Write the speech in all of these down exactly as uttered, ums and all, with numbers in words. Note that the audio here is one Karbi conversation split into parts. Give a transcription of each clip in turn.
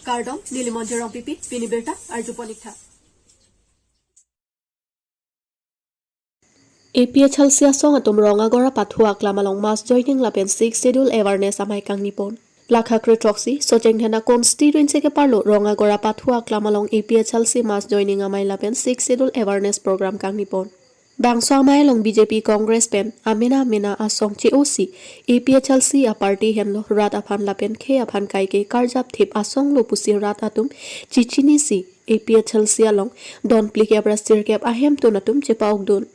Kardom, neli Monjir Rongpipi, pini birta arjupon ik tha. A P H L C asong atum Rong Agora pathu aklam along mass joining lapen Sixth Schedule awareness amei kangnipon. Lakha krethroksi, Socheng Dhenta constituency keparlo Rong Agora pathu aklam along A P H L C mass joining amei lapen Sixth Schedule awareness program kangnipon. Bangso amei along B J P Congress pen amena amena asong che-osi, A P H L C a party henlo rat aphan lapen khei aphan kaike karjap thip asong lo pusi rat atum chichinisi, A P H L C along don phlikep ra sirkep ahemtun atum chepa-okdun.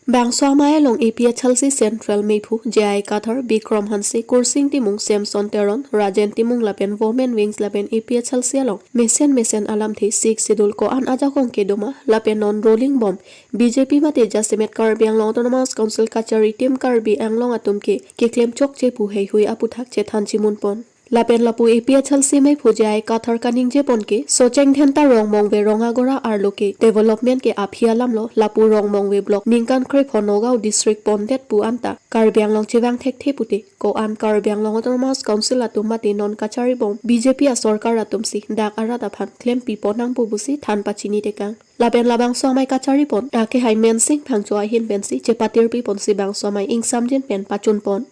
Bangso amei along A P H L C Central mephu J I Kathar, Bikram Hanse, Kursing Timung, Samson Teron, Rajen Timung lapen Women Wings lapen A P H L C along mesen mesen alamthe Sixth Schedule ko-an ajakong kedo ma lapen non rolling bom B J P mate jasemet Karbi Anglong Autonomous Council kachari Team Karbi Anglong atum ke keklem chokche pu heihui aputhak chethan chimunpon. Lapen lapu A P H L C mephu J I Kathar kaningjepon ke, Socheng Dhenta Rongmongve Rong Agora arlo ke development ke aphi alamlo, lapu Rongmongve block ningkan krepho Nagaon district pondet pu anta Karbi Anglong chevang thekthe pute, ko-an Karbi Anglong Autonomous Council atum mate non kachari bom B J P asorkar atumsi dak arat aphan klem pipon nangpo pusi than pachini tekang. Lapen labangso amei kacharipon akehai Mensing Phangcho ahin pensi chepatir piponsi bangso amei ingsamjin pen pachunpon.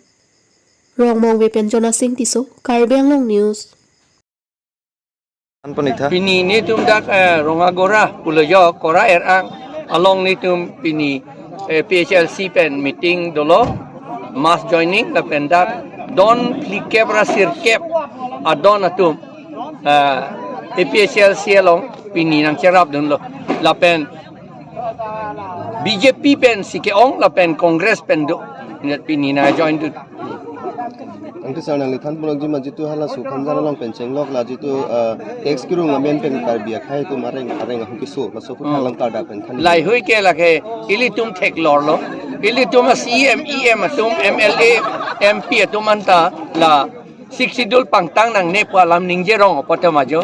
Rongmongve pen Jonasing Tisso, Karbi Anglong News. Anpon ik tha. Pini netum dak, eh, Rong Agora pulo jo Kora Erang along netum pini, eh, A P H L C pen meeting dolo, mass joining lapen dak don phlikep ra sirkep adon atum, eh, A P H L C along pini nangcherapdunlo. Lapen B J P pensi ke-ong lapen Congress pen do. Net pini nangjoin dun. Anke sir, nangli thanpon nangji ma jitu hala Sukhanjan along pen chenglok la jitu, eh, tax kerung amen pen Karbi akhei atum areng areng ahu keso laso aphuthak Hmm. alam kardak pen than. Laheihui ke lake ilitum theklorlo. Ilitum a C E M, E M atum, M L A, M P atum anta la Sixth Schedule pangtang nangne pu alam ningjerong apot ma jo.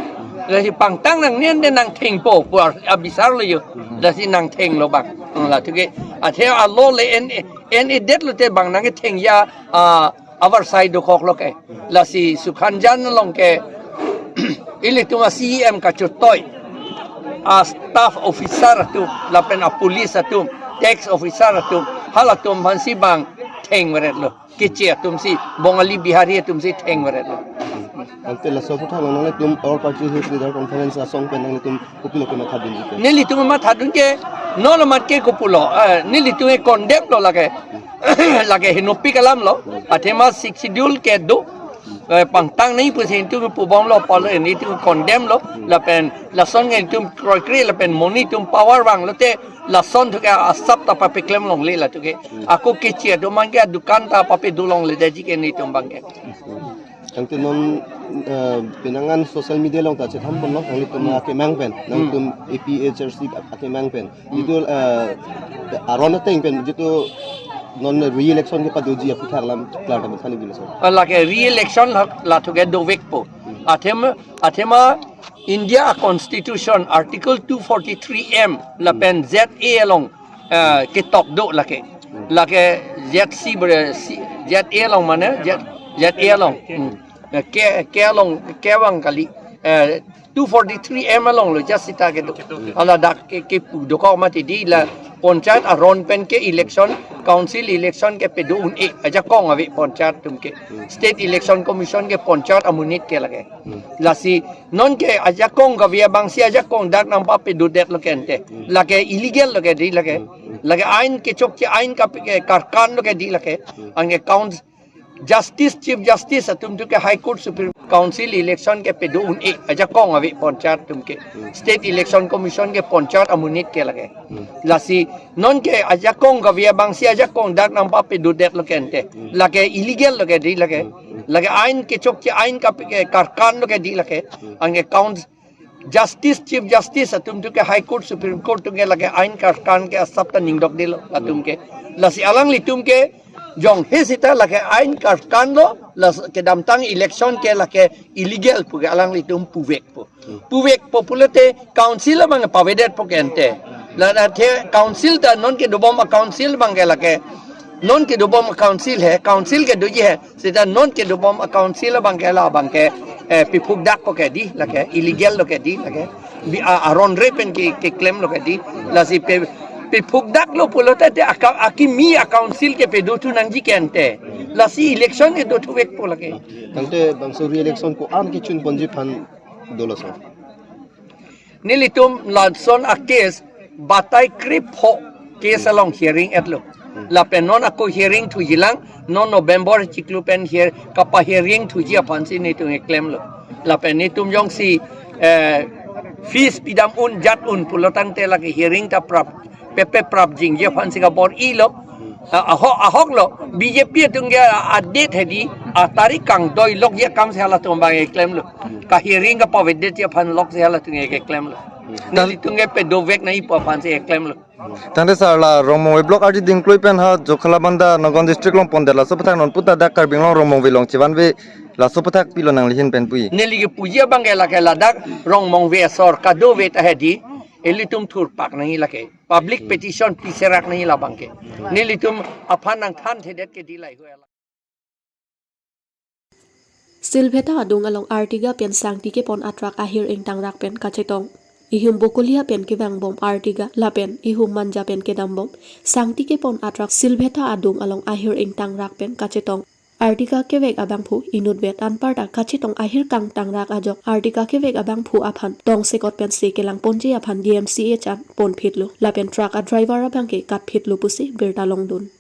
Lasi pangtang nangne ante nangthengpo pu ar-, abisar lo jo. Lasi nangthenglo bang. Hmm, la thuke. Athe alo le en, en-edet lote bang nangkethengji a, avar sai dokoklo ke. Lasi Sukhanjan along ke ilitum a C E M kachotoi, a staff officer atum, lapen a police atum, tax officer atum, halatum aphansi bang thengveretlo. Keche atumsi, Bongali Bihari atumsi thengveretlo. Ante laso aphuthak along nanglitum All Party Hills Leader Conference asong pen nanglitum kopilo kemathadunji ke? Nelitum mathadun ke, non amat ke kopulo, eh, nelitum ke condemn lo lake. Lake henopik alamlo, athema Sixth Schedule kedo, eh, pangtang nangji pusi netum pubomlo pulo, netum condemn lo, lapen lason ke netum kroikre lapen monit atum power vanglote, lason thuke asap ta papeklem longle la thuke. Ako keche atum abangke adukan ta papedo longle detji ke netum abangke. Tangte non, eh, penang an social media along ta chethanponlo, nanglitum Hmm. akemang pen, Hmm. nanglitum A P H L C akemang pen. Hmm. Jitu, eh, aron ateng pen, jitu non re-election kepadoji aphuthak alam klar ta than ik dilo sir. Ah, lake re-election la, la thuke dovekpo. Hmm. Athem, athema India Constitution Article two forty-three M lapen Z A along, eh, ketok do lake. Hmm. Lake Z C bre, C, Z A along mane, Z, Z A along. Hmm. Eh, ke, ke along, ke vang kali. Eh, two forty-three M along lo, just sita kedo. Hmm. Ala dak ke, kepu dokok mati di la panchayat aron pen ke election, council election kepedo un-e, ajakong ave panchayat atum ke. Hmm. State Election Commission ke panchayat amonit ke lake. Hmm. Lasi nonke ajakong kave abangsi ajakong dak nangpapedodet lo ke ante. Hmm. Lake illegal lo ke di lake. Hmm. Lake ain kechokche ain kapi ke karkan lo ke di lake. Hmm. Anke count-, Justice, Chief Justice atum thuke High Court Supreme Council election kepedo un-e ajakong ave panchayat atum ke. Hmm. State Election Commission ke panchayat amonit ke lake. Hmm. Lasi nonke ajakong kave abangsi ajakong dak nangpapedodet lo ke ante. Hmm. Lake illegal lo ke di lake. Hmm. Lake ain kechokche ain kapi ke karkan lo ke di lake. Hmm. Anke count-, Justice, Chief Justice atum thuke High Court, Supreme Court atum ke lake ain karkan ke asap ta ningdokdetlo atum ke. Lasi alanglitum ke jonghe sita lake ain karkan lo, las kedamtang election ke lake illegal pu ke alanglitum puvekpo. Puvekpo pulote council abang pavedetpo ke ante. La athe council ta nonke dobom a-council abang ke lake. Nonke dobom a-council he, council kedoji he. Sita nonke dobom a-council abang ke la abang ke, eh, piphukdak ko ke di lake, illegal lo ke di lake. Bi a, aron re pen ke, keklem lo ke di. Lasi pe, piphukdak lo pulote te aka, akimi a council ke pedo thu nangji ke ante. Lasi election ke do thuvek po lake. Tangte bangso re-election ko-an kechun ponji aphan dolo, sir? Nelitum lason a case batai krepho case along hearing etlo. Lapen non ako hearing thuji lang, non November chiklo pen hear, kapa hearing thuji aphansi nelitum keklemlo. Lapen nelitum jongsi, eh, fees pidam un jat un pulo tangte lake hearing ta prap, pepe prap jingji aphansi kabor-ilo. Ah, ahok, ahok lo, B J P atum ke a-date hedi, a tarik kangdoi lokji akam si halatum abang keklemlo. Ka hearing kapavedetji aphan lok si halatum keklemlo. Nelitum ke pedovek nangji pu aphansi keklemlo. Tangte sir, la Rongmongve block ardi Dingkloi pen ha Jakhalabanda Nagaon district along pondet, laso aputhak non puta dak Karbi Anglong Rongmongve along chevanve, laso aputhak pilo nanglihin pen pu-i? Neli kepuji abang ke lake ladak Rongmongve asor kadove ta hedi, ilitum thurpak nangji lake. Public petition piserak nangji labang ke. Nelitum aphan nangthanthedet ke di lahai hui ala. Silveta adung along Ertiga pen sangti kepon a truck ahir ingtangrak pen kachetong. Ihum Bokolia pen kevangbom Ertiga lapen ihum Manja pen kedambom sangti kepon a truck Silveta adung along ahir ingtangrak pen kachetong. Ertiga kevek abangphu inutvet anparta kachetong ahir kangtangrak ajok Ertiga kevek abangphu aphan tongsekot pensi kelangponji aphan D M C H an ponphitlo lapen truck a driver abang ke katphitlo pusi birta longdun.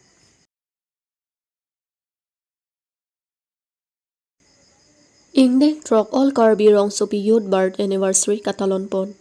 Ingdeng throk All Karbi Rongsopi Youth Birth Anniversary katalonpon.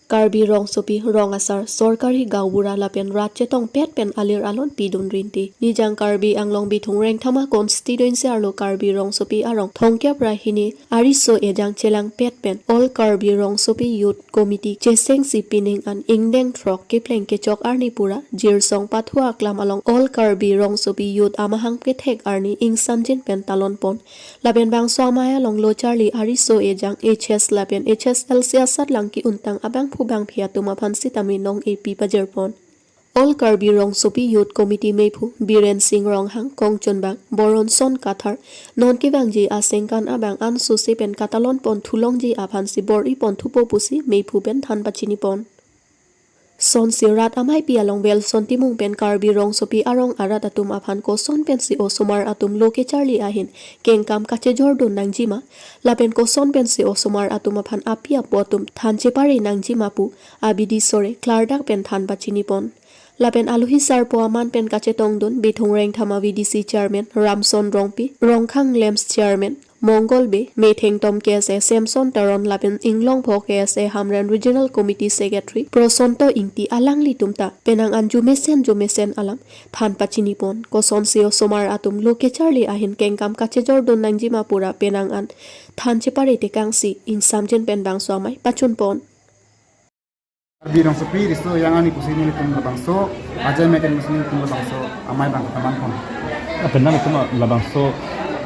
Karbi Rongsopi, Rong Asar, Sorkari Gaonbura lapen rat chetongpet pen alir alon pidun rinti. Nijang Karbi Anglong Bithung Rengthama constituency arlo Karbi Rongsopi arong thomkep ra hini ariso ejang chelangpet pen All Karbi Rongsopi Youth Committee chesengsi pining an ingdeng throk kepleng kechok arni pura Jirsong Pathu Aklam along All Karbi Rongsopi Youth amahang kethek arni ingsamjin pen talonpon. Lapen bangso amei along lo charli ariso ejang H S lapen H S L C asatlang ke-untang abangphu bangphi atum aphan sitame nong-epi pajirpon. All Karbi Rongsopi Youth Committee meiphu Biren Singh Ronghang, kongchunbang Boronson Kathar, non kevangji asengkan abang ansose pen katalonpon thulongji aphansi bor-ipon thupo pusi meiphu pen than pachinipon. Sonsi rat ameipi along Welson Timung pen Karbi Rongsopi arong arat atum aphan koson pensi osomar atum lo kecharli ahin kengkam kachejordun nangjima, lapen koson pensi osomar atum aphan api apo atum than chepare nangjima pu abidi sore klardak pen than pachinipon. Lapen alohi sarpo aman pen kachetongdun Bithung Rengthama V D C Chairman Ramson Rongpi, Rongkhang Lems Chairman Mongol Bey, Methengtom K S A Samson Teron lapen Inglongpho K S A Hamren Regional Committee Secretary Prosonto Ingti alanglitum ta penang an jumesen jumesen alam than pachinipon. Kosonsi osomar atum lo kecharli ahin kengkam kachejordun nangjima pura penang an than chepare tekangsi ingsamjin pen bangso amei pachunpon. Karbi Rongsopi riso ejang arni pusi nelitum labangso ajai meken pusi nelitum labangso amei abang kamanpon. Lapen nanglitum labangso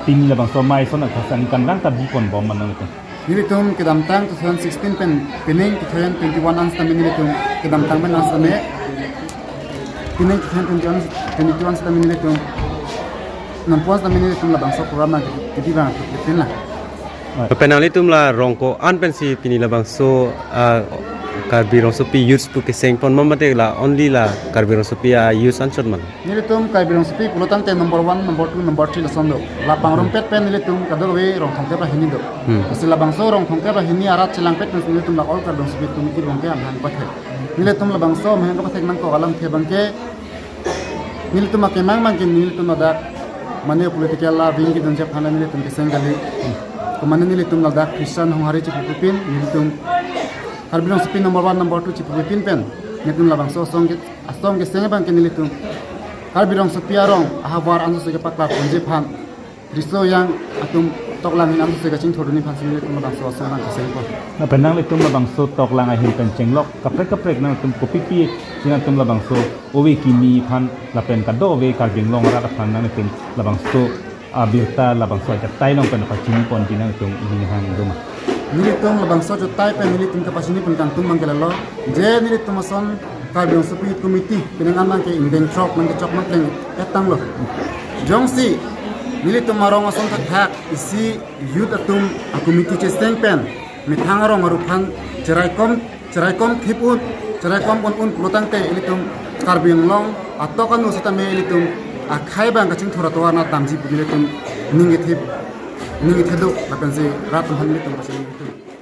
pini labangso amei ason athasa ningkan lang ta biponbom ma nanglitum? Nelitum kedamtang two thousand sixteen pen pining two thousand twenty-one an setame nelitum kedamtang pen an setame, pining two thousand twenty-one, twenty-one setame nelitum nonpon setame nelitum labangso program abang kedi abang ketin lang. Lapen nanglitum la rong ko-an pensi pini labangso, ah, Karbi Rongsopi Youths pu kesengpon ma mate la only la Karbi Rongsopi a-youths anchot ma? Nelitum Karbi Rongsopi pulo tangte number one, number two, number three lason do. La pangrumpet pen nelitum kadokave rong thomkep ra hini do. Hmm. Lasi labangso rong thomkep ra hini arat chelangpet pen nelitum la All Karbi Rongsopi Youth Committee abang ke amahang pathek. Nelitum labangso amahang pathek nangkok alamthe abang ke nelitum akemang abang ke nelitum ladak mane political la wing kedunji aphan nelitum keseng kali. Komane nelitum ladak Christian Honghari chipupin, nelitum Karbi Rongsopi number one, number two chipupin pen nelitum labangso asong ke, asong keseng abang ke nelitum Karbi Rongsopi arong ahavar ansose kepaklarponji aphan riso ejang atum toklang ahin ansose kachingthurdun aphansi nelitum labangso asong abang kesengpon. Lapen nanglitum labangso toklang ahin pen chenglok kaprek kaprek nangtum kopipi si nangtum labangso ove kimi aphan lapen kadokave Karbi Anglong arat aphan nangtum labangso abirta labangso ajatai along pen pachiniponji nangtum ili hang doma? Nelitum labangso ajatai pen nelitum kapachinipon kangtung abang ke lalo, je nelitum ason Karbi Rongsopi Youth Committee penang an abang ke ingdeng throk abang ke chok matleng etanglo. Jongsi nelitum arong ason thakthak isi youth atum a-committee cheseng pen methang arong aruphan cheraikom, cheraikom thip un, cheraikom pon un pulotangte ilitum Karbi Anglong atok anu setame ilitum akhei abang kachingthur atovar nat damji pu nelitum ning kethip, ning kethe do lapensi rat atum aphan nelitum pachini nelitum.